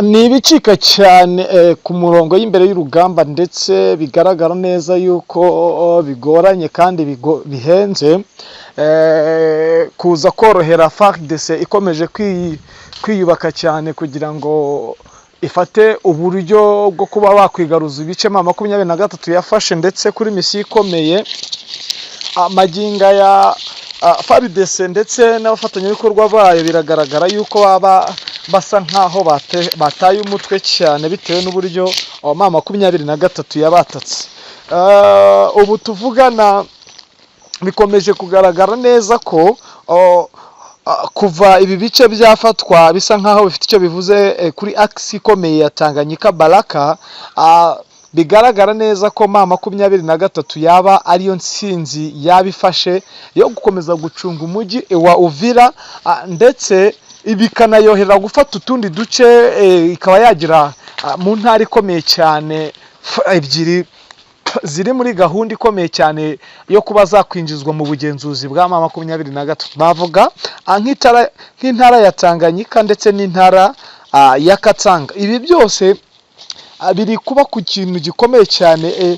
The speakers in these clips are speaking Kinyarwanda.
Ni ibicika cyane ku murongo y'imbere y'urugamba, ndetse bigaragara neza yuko bigoranye kandi bihenze kuza korohera FARDC ikomeje kwiyubaka cyane kugira ngo ifate uburyo bwo kuba bakwigaruza ibice M23 yafashe, ndetse kuri misiyo ikomeye magingo aya FARDC ndetse n'abafatanyabikorwa bayo biragaragara yuko baba basa nkaho bataye umutwe cyane bitewe n'uburyo M23 yabatatse. Ubu tuvugana bikomeje kugaragara neza ko kuva ibi bice byafatwa bisa nkaho bifite icyo bivuze kuri axe ikomeye ya Tanganyika Baraka, bigaragara neza ko M23 yaba ariyo ntsinzi yaba ifashe yo gukomeza gucunga umujyi wa Uvira, ndetse bikanayohera gufata utundi duce, ikaba yagira mu ntara ikomeye cyane ebyiri ziri muri gahunda ikomeye cyane yo kuba zakwinjizwa mu bugenzuzi bwa M23. Bavuga nk'intara ya Tanganyika ndetse n'intara ya Katanga. Ibi byose biri kuba ku kintu gikomeye cyane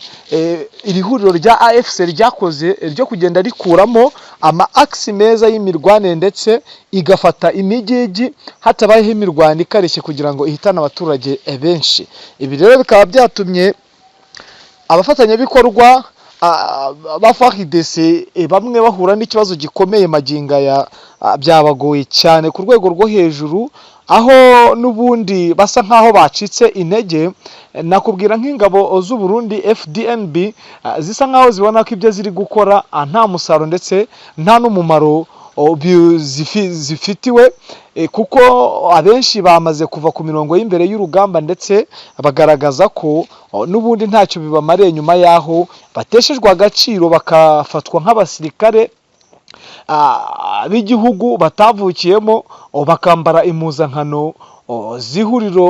iri huriro rya AFC ryakoze ryo kugenda rikuramo ama axe meza y'imirwanire, ndetse igafata imigigi hatabayeho imirwano ikarishye kugira ngo ihitane abaturage benshi. Ibi rero bikaba byatumye abafatanyabikorwa ba FARDC bamwe bahura n'ikibazo gikomeye magingo aya, byabagoye cyane ku rwego rwo hejuru, aho n'ubundi basa nkaho bacitse intege. Nakubwira nk'ingabo z'u Burundi FDNB zisa nkaho zibona ko ibyo ziri gukora nta musaruro ndetse nta n'umumaro zifitiwe, kuko abenshi bamaze kuva ku mirongo y'imbere y'urugamba, ndetse bagaragaza ko n'ubundi ntacyo bibamariye nyuma y'aho bateshejwe agaciro bakafatwa nk'abasirikare b'igihugu batavukiyemo, bakambara impuzankano z'ihuriro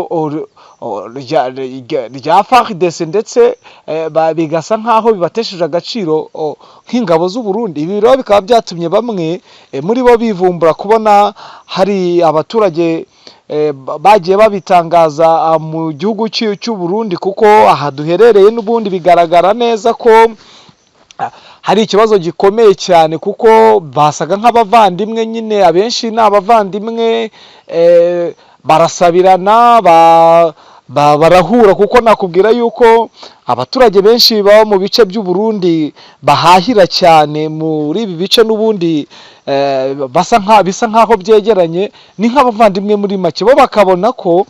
rya FARDC, ndetse bigasa nk'aho bibatesheje agaciro nk'ingabo z'u Burundi. Ibi rero bikaba byatumye bamwe muri bo bivumbura kubona hari abaturage bagiye babitangaza mu gihugu cy'u Burundi, kuko aha duherereye n'ubundi bigaragara neza ko hari ikibazo gikomeye cyane, kuko basaga nk'abavandimwe nyine, abenshi ni abavandimwe, barasabirana, barahura, kuko nakubwira yuko abaturage benshi baba mu bice by'u Burundi bahahira cyane muri ibi bice n'ubundi basa nka bisa nkaho byegeranye, ni nk'abavandimwe muri make. Bo bakabona ko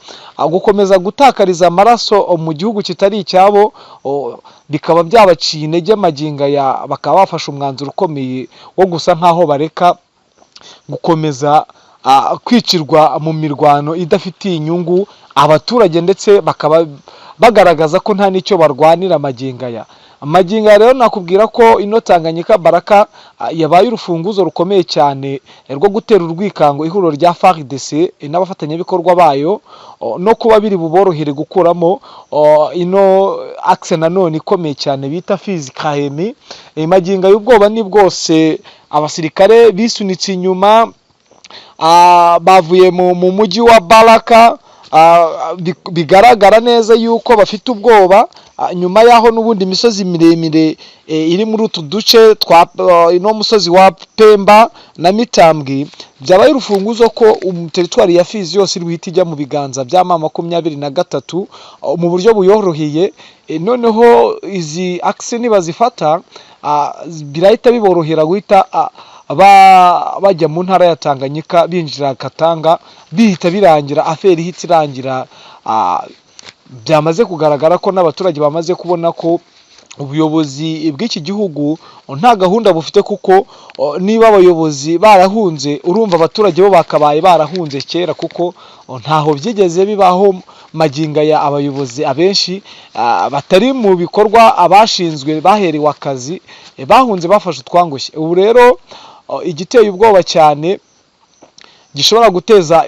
gukomeza gutakariza amaraso mu gihugu kitari icyabo bikaba byabaciye intege magingo aya, bakaba bafashe umwanzuro ukomeye wo gusa nkaho bareka gukomeza kwicirwa mu mirwano idafitiye inyungu abaturage, ndetse bakaba bagaragaza ko nta n'icyo barwanira magingo aya. Magingo aya rero nakubwira ko ino Tanganyika Baraka yabaye urufunguzo rukomeye cyane rwo gutera urwikango ihuriro rya FARDC n'abafatanyabikorwa bayo, no kuba biri buborohere gukuramo ino axe nanone ikomeye cyane bita Fizi Kahemi. Magingo y'ubwoba ni bwose, abasirikare bisunitse inyuma, bavuye mu mujyi wa Baraka, bigaragara neza yuko bafite ubwoba nyuma y'aho n'ubundi imisozi miremire iri muri utu duce twa ino musozi wa Pemba na Mitambwi byabaye urufunguzo ko teritwari ya Fizi yose iri buhite ijya mu biganza bya M23 mu buryo buyoroheye. Noneho izi axe nibazifata birahita biborohera guhita bajya mu ntara ya Tanganyika, binjira Katanga, bihita birangira, affaire ihita irangira. Byamaze kugaragara ko n'abaturage bamaze kubona ko ubuyobozi bw'iki gihugu nta gahunda bufite, kuko niba abayobozi barahunze, urumva abaturage bo bakabaye barahunze kera, kuko ntaho byigeze bibaho magingo aya abayobozi abenshi batari mu bikorwa abashinzwe baherewe akazi bahunze bafashe utwangushye. Ubu rero igiteye ubwoba cyane gishobora guteza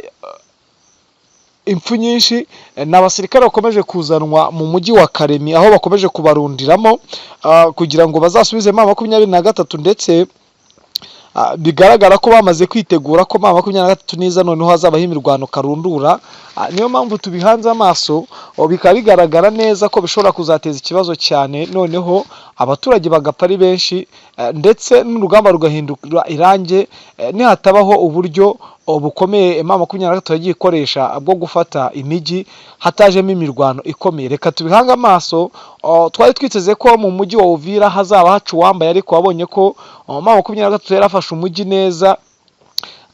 impfu nyinshi ni abasirikare bakomeje kuzanwa mu mujyi wa Karemi, aho bakomeje kubarundiramo kugira ngo bazasubize M23, ndetse bigaragara ko bamaze kwitegura ko M23 niza noneho hazabaho imirwano karundura. Niyo mpamvu tubihanze amaso, bikaba bigaragara neza ko bishobora kuzateza ikibazo cyane, noneho abaturage bagapfa ari benshi, ndetse n'urugamba rugahindura irange, nihatabaho uburyo bukomeye M23 yagiye ikoresha bwo gufata imijyi hatajemo imirwano ikomeye. Reka tubihange amaso. Twari twiteze ko mu mujyi wa Uvira hazaba haca uwambaye, ariko wabonye ko M23 yarafashe umujyi neza,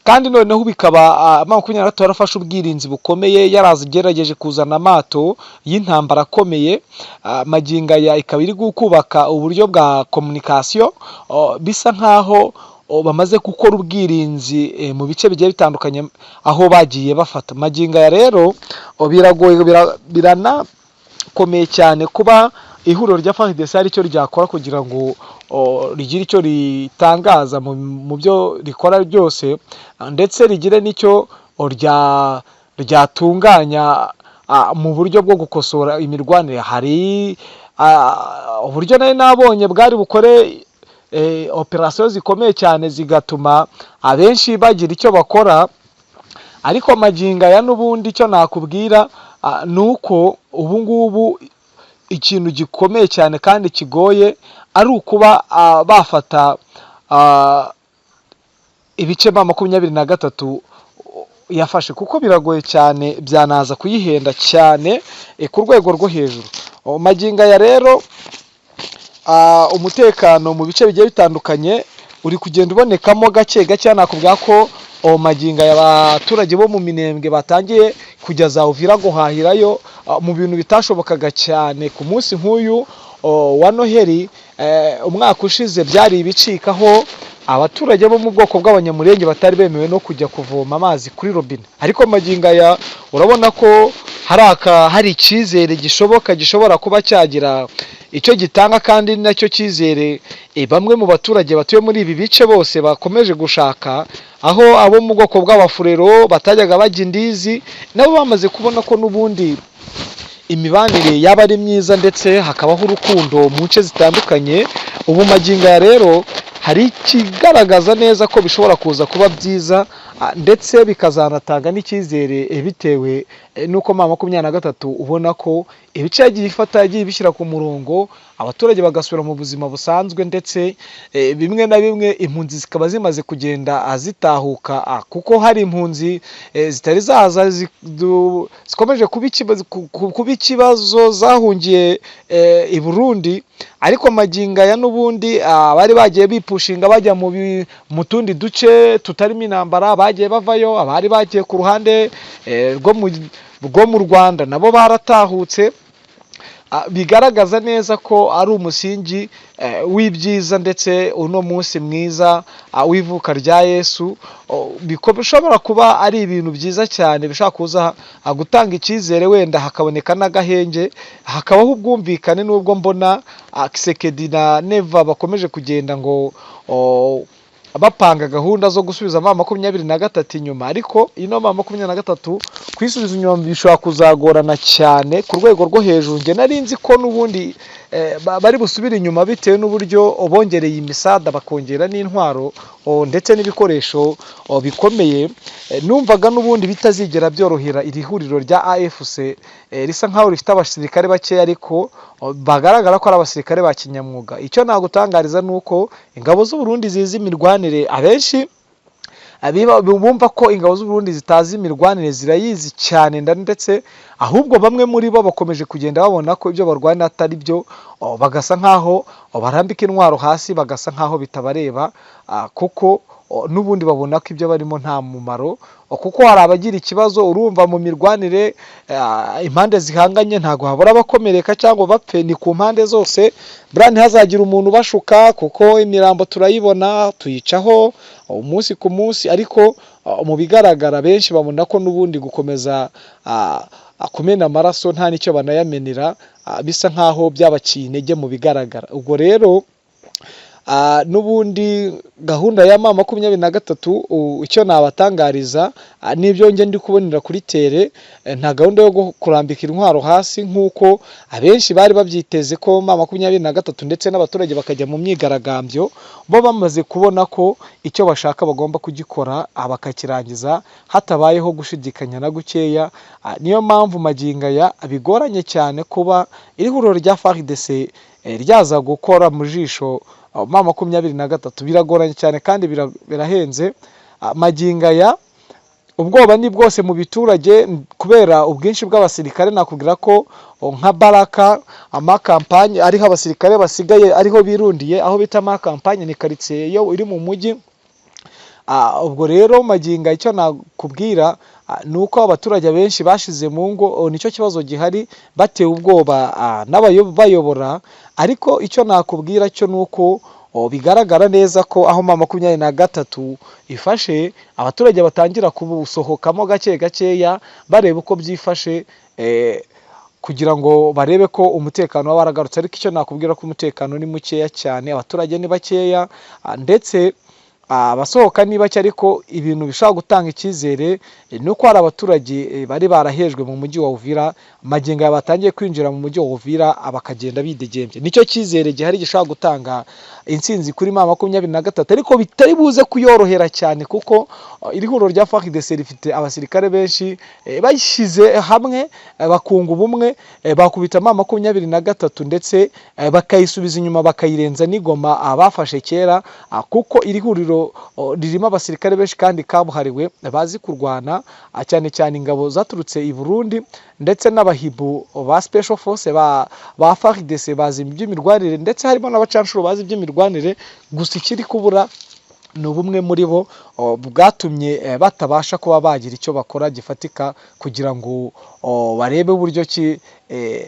kandi noneho bikaba M23 yarafashe ubwirinzi bukomeye, yarazigerageje kuzana amato y'intambara akomeye. Magingo aya ikaba iri kubaka uburyo bwa communication, bisa nkaho bamaze gukora ubwirinzi mu bice bigiye bitandukanye aho bagiye bafata. Magingo aya rero biragoye, biranakomeye cyane kuba ihuriro rya FARDC hari icyo ryakora kugira ngo rigire icyo ritangaza mu byo rikora byose, ndetse rigire n'icyo ryatunganya mu buryo bwo gukosora imirwanire. Hari uburyo nari nabonye bwari bukore operasiyo zikomeye cyane zigatuma abenshi bagira icyo bakora, ariko magingo aya n'ubundi icyo nakubwira ni uko ubu ngubu ikintu gikomeye cyane kandi kigoye ari ukuba bafata ibice M23 yafashe, kuko biragoye cyane, byanaza kuyihenda cyane ku rwego rwo hejuru. Magingo aya rero umutekano mu bice bigiye bitandukanye uri kugenda ubonekamo gake gake. Nakubwira ko magingo aya abaturage bo mu Minembwe batangiye kujya za Uvira guhahirayo, mu bintu bitashobokaga cyane ku munsi nk'uyu wa Noheli umwaka ushize. Byari ibicikaho abaturage bo mu bwoko bw'Abanyamurenge batari bemewe no kujya kuvoma amazi kuri robine, ariko magingo aya urabona ko hari icyizere gishoboka gishobora kuba cyagira icyo gitanga, kandi nacyo cyizere bamwe mu baturage batuye muri ibi bice bose bakomeje gushaka, aho abo mu bwoko bw'Abafurero batajyaga bajya indizi nabo bamaze kubona ko n'ubundi imibanire yaba ari myiza, ndetse hakabaho urukundo mu nce zitandukanye. Ubu magingo aya rero hari ikigaragaza neza ko bishobora kuza kuba byiza, ndetse bikazanatanga n'icyizere, bitewe n'uko M23 ubona ko ibice yagiye ifata yagiye ibishyira ku murongo, abaturage bagasubira mu buzima busanzwe, ndetse bimwe na bimwe impunzi zikaba zimaze kugenda zitahuka, kuko hari impunzi zitari zaza zikomeje kuba ikibazo zahungiye i Burundi. Ariko magingo aya n'ubundi abari bagiye bipushinga bajya mu tundi duce tutarimo intambara bagiye bavayo, abari bagiye ku ruhande rwo mu Rwanda nabo baratahutse. Bigaragaza neza ko ari umusingi w'ibyiza, ndetse uno munsi mwiza w'ivuka rya Yesu bishobora kuba ari ibintu byiza cyane bishobora kuza gutanga icyizere, wenda hakaboneka n'agahenge, hakabaho ubwumvikane, nubwo mbona Tshisekedi na Neva bakomeje kugenda ngo bapanga gahunda zo gusubiza M23 inyuma, ariko ino M23 kuyisubiza inyuma bishobora kuzagorana cyane ku rwego rwo hejuru. Njye nari nzi ko n'ubundi bari busubire inyuma bitewe n'uburyo bongereye imisada, bakongera n'intwaro ndetse n'ibikoresho bikomeye. Numvaga n'ubundi bitazigera byorohera iri huriro rya AFC risa nkaho rifite abasirikare bakeya, ariko bagaragara ko ari abasirikare ba kinyamwuga. Icyo nagutangariza ni uko ingabo z'u Burundi zizi imirwanire. Abenshi bumva ko ingabo z'u Burundi zitazi imirwanire, zirayizi cyane, ndetse ahubwo bamwe muri bo bakomeje kugenda babona ko ibyo barwana atari byo, bagasa nkaho barambika intwaro hasi, bagasa nkaho bitabareba, kuko n'ubundi babona ko ibyo barimo nta mumaro, kuko hari abagira ikibazo. Urumva mu mirwanire impande zihanganye ntabwo habura abakomereka cyangwa bapfe, ni ku mpande zose. Buriya ntihazagire umuntu ubashuka, kuko imirambo turayibona, tuyicaho umunsi ku munsi, ariko mu bigaragara benshi babona ko n'ubundi gukomeza kumena amaraso nta n'icyo banayamenera, bisa nkaho byabaciye intege mu bigaragara. Ubwo rero n'ubundi gahunda ya M23, icyo nabatangariza n'ibyo njye ndi kubonera kuri terrain, nta gahunda yo kurambika intwaro hasi nk'uko abenshi bari babyiteze, ko M23 ndetse n'abaturage bakajya mu myigaragambyo. Bo bamaze kubona ko icyo bashaka bagomba kugikora, bakakirangiza hatabayeho gushidikanya na gukeya. Niyo mpamvu magingo aya bigoranye cyane kuba iri huriro rya FARDC ryaza gukora mu jisho M23. Biragoranye cyane kandi birahenze. Magingo aya ubwoba ni bwose mu biturage kubera ubwinshi bw'abasirikare. Nakubwira ko nka Baraka amakampanye ariho abasirikare basigaye, ariho birundiye, aho bita amakampanye, ni karitsiye yo iri mu mujyi. Ubwo rero magingo icyo nakubwira ni uko abaturage benshi bashize mu ngo. Nicyo kibazo gihari, batewe ubwoba n'ababayobora. Ariko icyo nakubwira cyo ni uko bigaragara neza ko aho M23 ifashe, abaturage batangira kubusohokamo gake gakeya, bareba uko byifashe, kugira ngo barebe ko umutekano waba waragarutse. Ariko icyo nakubwira ko umutekano ni mukeya cyane, abaturage ni bakeya, ndetse abasohoka ni bake. Ariko ibintu bishobora gutanga icyizere ni uko hari abaturage bari barahejwe mu mujyi wa Uvira, magingo aya batangiye kwinjira mu mujyi wa Uvira, bakagenda bidegembye. Nicyo cyizere gihari gishobora gutanga intsinzi kuri M23, ariko bitari buze kuyorohera cyane, kuko iri huriro rya FARDC rifite abasirikare benshi. Bashyize hamwe, bakunga ubumwe, bakubita M23 ndetse bakayisubiza inyuma, bakayirenza n'igoma bafashe kera, kuko iri huriro ririmo abasirikare benshi kandi kabuhariwe bazi kurwana, cyane cyane ingabo zaturutse i Burundi ndetse n'abahibu ba Special Force ba FARDC bazi iby'imirwanire, ndetse harimo n'abacanshuro bazi iby'imirwanire. Gusa ikiri kubura ni ubumwe muri bo, bwatumye batabasha kuba bagira icyo bakora gifatika kugira ngo barebe uburyo ki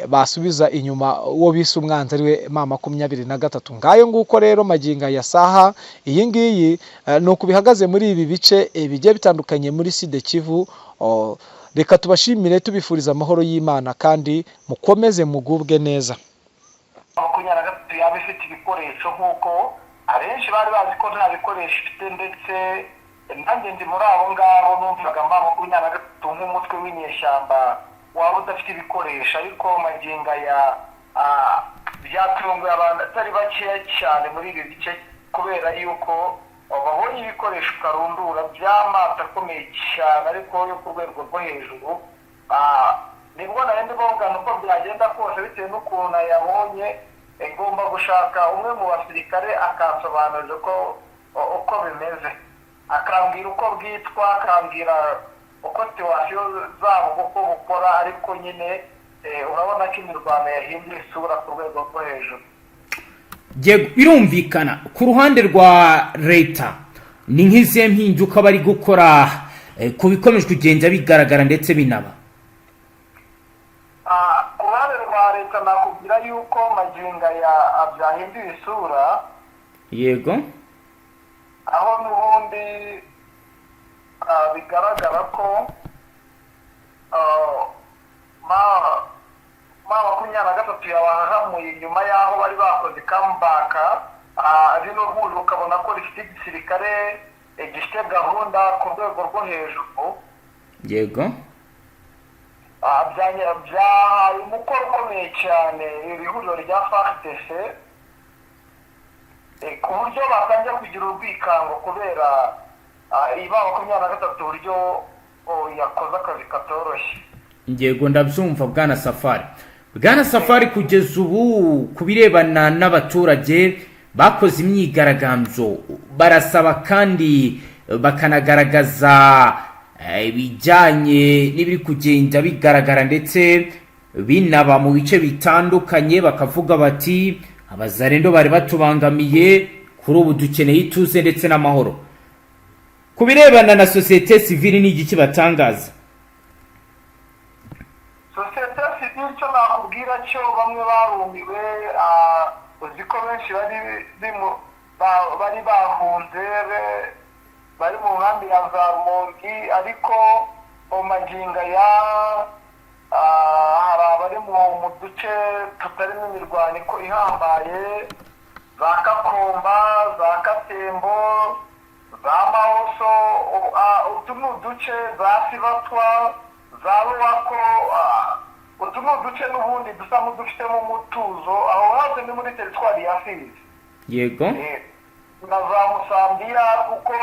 basubiza inyuma uwo bise umwanzi, ariwe M23. Ngayo nguko rero, magingo ya saha iyi ngiyi ni uku bihagaze muri ibi bice bigiye bitandukanye muri Sud Kivu. Reka tubashimire, tubifuriza amahoro y'Imana, kandi mukomeze mugubwe neza. 23 yaba ifite ibikoresho nk'uko abenshi bari bazi ko nta bikoresho ifite, ndetse nanjye ndi muri abo ngabo numvaga M23 nk'umutwe w'inyeshyamba waba udafite ibikoresho. Ariko magingo aya byatunguye abantu atari bakeya cyane muri ibi bice, kubera yuko babonye ibikoresho karundura by'amato akomeye cyane, ariko yo ku rwego rwo hejuru. Nibwo nari ndimo mvugana, uko byagenda kose, bitewe n'ukuntu ayabonye, ngomba gushaka umwe mu basirikare akansobanurira uko bimeze, akambwira uko bwitwa, akambwira uko situation zabo uko bukora. Ariko nyine urabona ko imirwano yahinduye isura ku rwego rwo hejuru. Yego, birumvikana. Ku ruhande rwa leta ni nk'izihe mpinduka bari gukora ku bikomeje kugenda bigaragara ndetse binaba? Ku ruhande rwa leta nakubwira yuko magingo aya byahinduye isura, aho n'ubundi bigaragara ko M23 yabahahamuye nyuma y'aho bari bakoze comeback. Rino huriro ukabona ko rifite igisirikare gifite gahunda ku rwego rwo hejuru. Byahaye umukoro ukomeye cyane iri huriro rya FARDC, ku buryo batangira kugira urwikango kubera iyi M23 uburyo yakoze akazi katoroshye. Yego, ndabyumva, bwana Safari. Bwana Safari, kugeza ubu ku birebana n'abaturage bakoze imyigaragambyo, barasaba kandi bakanagaragaza ibijyanye n'ibiri kugenda bigaragara ndetse binaba mu bice bitandukanye, bakavuga bati: "Abazarendo bari batubangamiye, kuri ubu dukeneye ituze ndetse n'amahoro." Ku birebana na sosiyete sivili ni igiki batangaza? Sosiyete sivile, icyo nakubwira cyo, bamwe barumiwe. Uzi ko benshi bari bahunze, bari mu nkambi ya za Rumongi, ariko mu magingo aya hari abari mu duce tutarimo imirwano ihambaye. Za Kakomba, za Katembo, za Mahoso, utu ni uduce, za Sibatwa, za Ruwako. Utu ni uduce n'ubundi dusa nk'udufitemo umutuzo. Aho hose ni muri teritwari ya Fizi. Na za Musambiya, kuko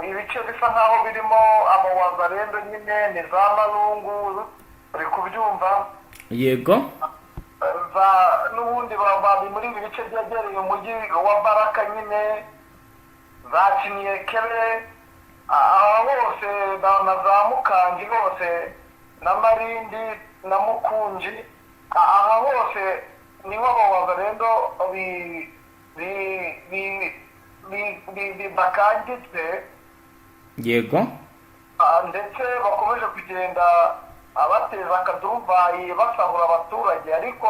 ibice bisa nk'aho birimo abawazalendo nyine ni za Marungu, uri kubyumva? Yego. Za n'ubundi bari muri ibi bice byegereye umujyi wa Baraka nyine, za Kiniekere, aha hose na za Mukangi hose na Marindi na Mukunji, aha hose niho abawazalendo bakangitse. Ndetse bakomeje kugenda bateza akaduruvayi, basahura abaturage. Ariko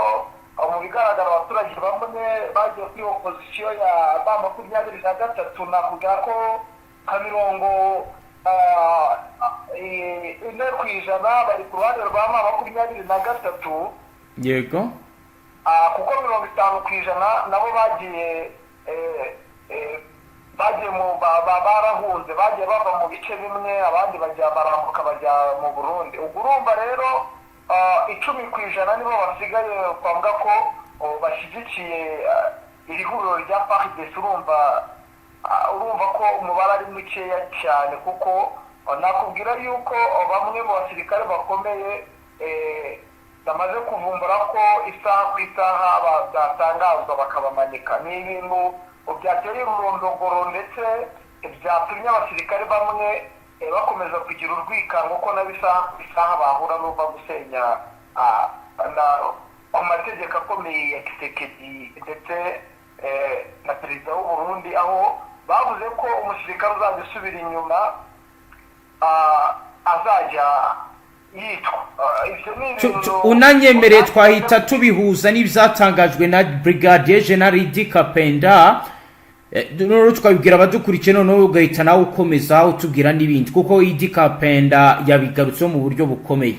mu bigaragara abaturage bamwe bagiye kuri opozisiyo ya M23. Navuga ko nka 40% bari ku ruhande rwa M23. Kuko 50% nabo bagiye bagiye mu barahunze, bagiye bava mu bice bimwe, abandi bajya barambuka bajya mu Burundi. Ubwo urumva rero 10% nibo basigaye twavuga ko bashyigikiye iri huriro rya FARDC. Urumva ko umubare ari mukeya cyane, kuko nakubwira yuko bamwe mu basirikare bakomeye bamaze kuvumbura ko isaha ku isaha byatangazwa bakabamanika. Ni ibintu byateye ururondogoro, ndetse byatumye abasirikare bamwe bakomeza kugira urwikango ko nabo isaha ku isaha bahura n'uva gusenya ku mategeko akomeye ya Tshisekedi ndetse na perezida w'u Burundi, aho bavuze ko umusirikare uzajya usubira inyuma azajya yicwa. Ibyo ni ibintu Unanyemereye twahita tubihuza n'ibyatangajwe na Brigadier General Idi Kapenda. Noneho tukabibwira abadukurikiye, noneho ugahita nawe ukomeza utubwira n'ibindi, kuko Idi Kapenda yabigarutseho mu buryo bukomeye.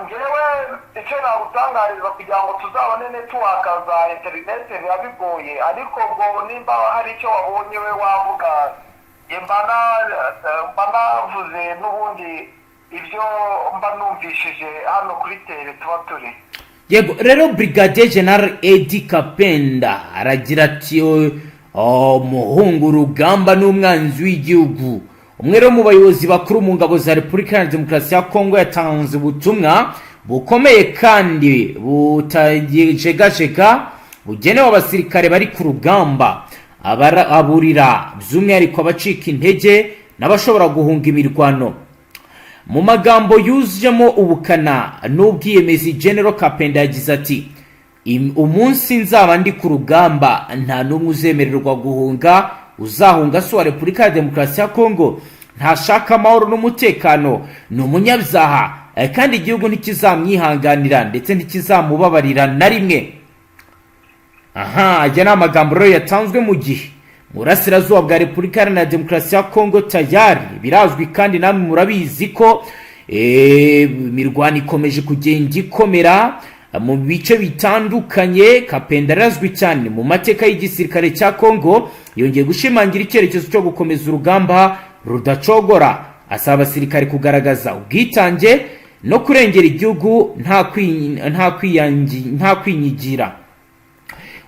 Njyewe icyo nagutangariza, kugira ngo tuzabone network za interineti biba bigoye, ariko ubwo nimba hari icyo wabonye we wavuga. Njye mba navuze n'ubundi ibyo mba numvishije hano kuri terrain tuba turi. Yego, rero Brigadier General Edi Kapenda aragira ati: "Oh, muhungu urugamba n'umwanzi w'igihugu." Umwe rero mu bayobozi bakuru mu ngabo za Repubulika Iharanira Demokarasi ya Kongo yatanze ubutumwa bukomeye kandi butajegajega bugenewe abasirikare bari ku rugamba. Aburira by'umwihariko abacika intege n'abashobora guhunga imirwano. Mu magambo yuzuyemo ubukana n'ubwiyemezi, General Kapenda yagize ati: "Umunsi nzaba ndi ku rugamba nta n'umwe uzemererwa guhunga. Uzahunga si uwa Repubulika ya Demokarasi ya Kongo, ntashaka amahoro n'umutekano, ni umunyabyaha, kandi igihugu ntikizamwihanganira ndetse ntikizamubabarira na rimwe." Aha aya ni amagambo rero yatanzwe mu gihe mu burasirazuba bwa Repubulika Iharanira Demokarasi ya Kongo tayari birazwi kandi namwe murabizi ko imirwano ikomeje kugenda ikomera mu bice bitandukanye. Kapenda arazwi cyane mu mateka y'igisirikare cya Kongo, yongeye gushimangira icyerekezo cyo gukomeza urugamba rudacogora, asaba abasirikare kugaragaza ubwitange no kurengera igihugu nta kwinyigira.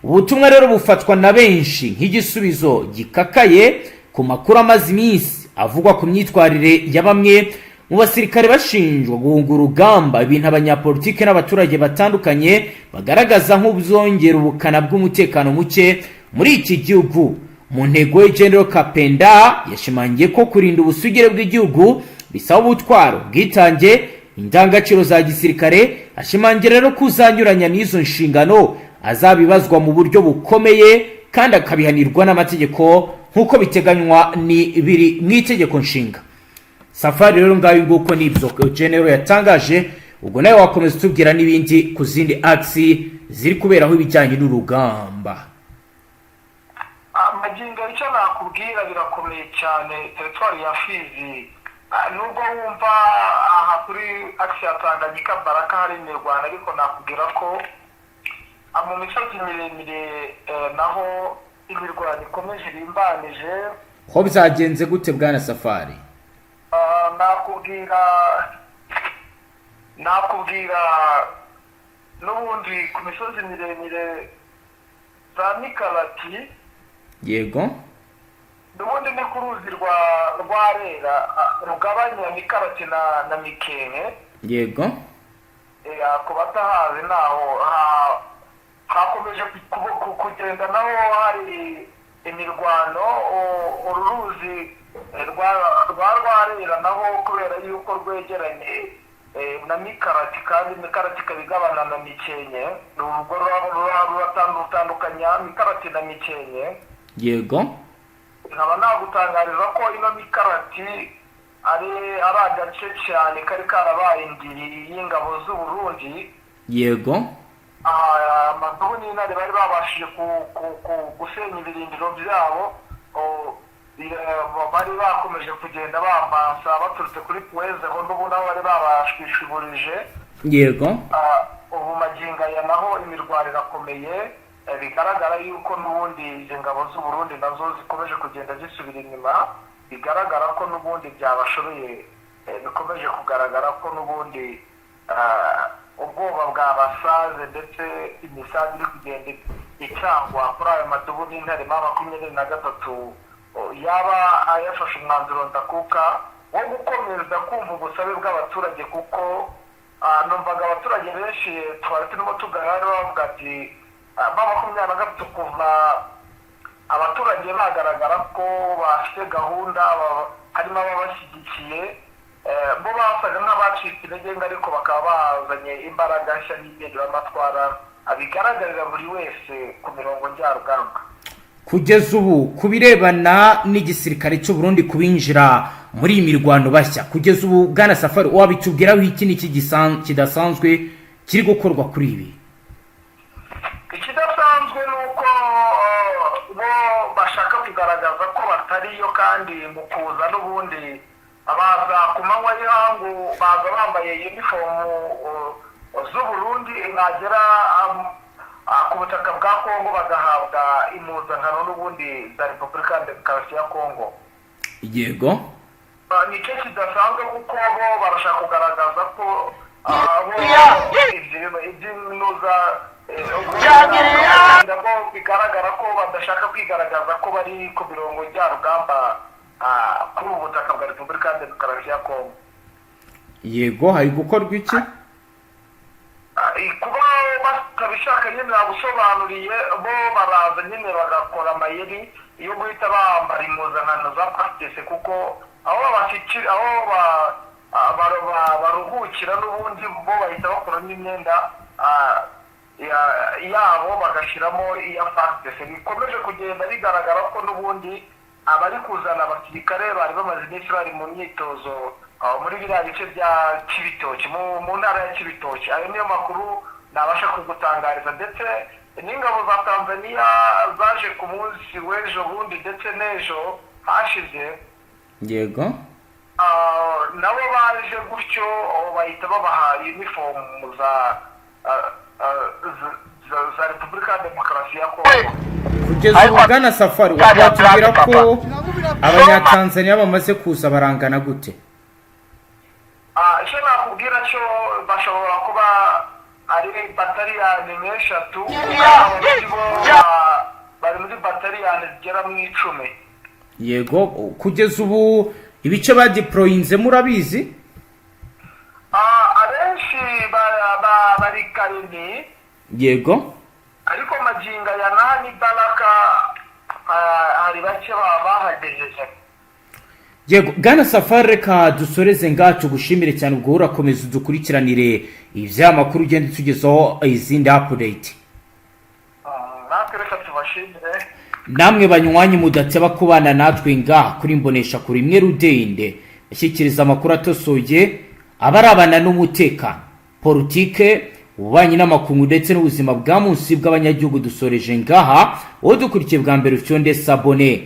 Ubutumwa rero bufatwa na benshi nk'igisubizo gikakaye ku makuru amaze iminsi avugwa ku myitwarire ya bamwe mu basirikare bashinjwa guhunga urugamba, ibintu abanyapolitike n'abaturage batandukanye bagaragaza nk'ubwongera ubukana bw'umutekano muke muri iki gihugu. Mu ntego ye, General Kapenda yashimangiye ko kurinda ubusugire bw'igihugu bisaba ubutwaro, ubwitange, indangagaciro za gisirikare. Ashimangira rero ko uzanyuranya n'izo nshingano azabibazwa mu buryo bukomeye kandi akabihanirwa n'amategeko nk'uko biteganywa ni biri mu itegeko nshinga. Safari rero, ngayo nguko n'ibyo General yatangaje. Ubwo nawe wakomeza utubwira n'ibindi ku zindi axes ziri kuberaho ibijyanye n'urugamba. Magingo icyo nakubwira, birakomeye cyane teritwari ya Fizi. Nubwo wumva aha kuri axe ya Tanganyika, Baraka, hari imirwano, ariko nakubwira ko Mu misozi miremire naho imirwano ikomeje irimbanije. Ho byagenze gute, bwana Safari? Nakubwira n'ubundi ku misozi miremire za Mikarati. N'ubundi ni ku ruzi rwa Rwarera, rugabanya Mikarati na Mikenke. Ku batahazi naho hakomeje kugenda naho hari imirwano. Uru ruzi rwa Rwarera naho, kubera yuko rwegeranye na Mikarati, kandi Mikarati ikaba igabana na Mikenke, urwo rutandukanya Mikarati na Mikenke. Nkaba nagutangariza ko ino Mikarati ari agace cyane kari karabaye indiri y'ingabo z'u Burundi. Amadubu n'intare bari babashije gusenya ibirindiro byabo. Bari bakomeje kugenda bambansa baturutse kuri Puwezeho, n'ubundi aho bari babashwishuburije. Ubu magingo aya naho imirwano irakomeye. Bigaragara yuko n'ubundi izi ngabo z'u Burundi nazo zikomeje kugenda zisubira inyuma. Bigaragara ko n'ubundi byabashobeye. Bikomeje kugaragara ko n'ubundi ubwoba bwabasaze, ndetse imisanzu iri kugenda icangwa kuri ayo madubu n'intare M23 yaba ayafashe umwanzuro ndakuka wo gukomeza kumva ubusabe bw'abaturage, kuko numvaga abaturage benshi twari turimo tuganira bavuga ati M23, kuva abaturage bagaragara ko bafite gahunda, harimo ababashyigikiye, bo basaga nk'abacitse intege ngo, ariko bakaba bazanye imbaraga nshya n'impinduramatwara bigaragarira buri wese ku mirongo njyarugamba. Kugeza ubu, ku birebana n'igisirikare cy'u Burundi kubinjira muri iyi mirwano bashya, kugeza ubu, bwana Safari, wabitubwiraho iki? N'iki kidasanzwe kiri gukorwa kuri ibi? Ikidasanzwe ni uko bo bashaka kugaragaza ko batariyo, kandi mu kuza n'ubundi baza ku manywa y'ihangu, baza bambaye uniform z'u Burundi, bagera ku butaka bwa Kongo bagahabwa impuzankano n'ubundi za Repubulika ya Demokarasi ya Kongo. Nicyo kidasanzwe, kuko bo barashaka kugaragaza ko bo iby'inuza bo bigaragara ko badashaka kwigaragaza ko bari ku mirongo njyarugamba kuri ubu butaka bwa Repubulika ya Demokarasi ya Kongo. Yego, hari gukorwa iki? Kuba batabishaka nyine nagusobanuriye, bo baraza nyine bagakora amayeri yo guhita bambara impuzankano za FARDC, kuko aho babashyikira, aho baruhukira n'ubundi bo bahita bakuramo imyenda yabo bagashyiramo iya FARDC. Bikomeje kugenda bigaragara ko n'ubundi abari kuzana abasirikare bari bamaze iminsi bari mu myitozo muri biriya bice bya Kibitoki, mu ntara ya Kibitoki. Ayo niyo makuru nabasha kugutangariza. Ndetse n'ingabo za Tanzania zaje ku munsi w'ejo bundi ndetse n'ejo hashize. Nabo baje gutyo, bahita babaha uniform za Repubulika ya Demokarasi ya Kongo. Kugeza ubu, bwana Safari, watubwira ko Abanyatanzaniya bamaze kuza barangana gute? Icyo nakubwira cyo, bashobora kuba ari bataliyani nk'eshatu, bo bari muri bataliyani zigera mu 10. Yego, kugeza ubu ibice badeployinze murabizi? Abenshi bari Kalemie. Ariko magingo aya naha ni Baraka, hari bake bahagejeje. Yego, bwana Safari, reka dusoreze ngaha, tugushimire cyane. Ubwo urakomeza udukurikiranire ibyamakuru, ugenda utugezaho izindi update. Natwe reka tubashimire. Namwe banywanyi mudateba kubana natwe ngaha kuri Mbonesha kuri imwe rudende ashyikiriza amakuru atosoye abarabana n'umutekano, politike, ububanyi n'amakungu ndetse n'ubuzima bwa munsi bw'abanyagihugu. Dusoreje ngaha. Wowe dukurikiye bwa mbere, ufyonde s'abonner.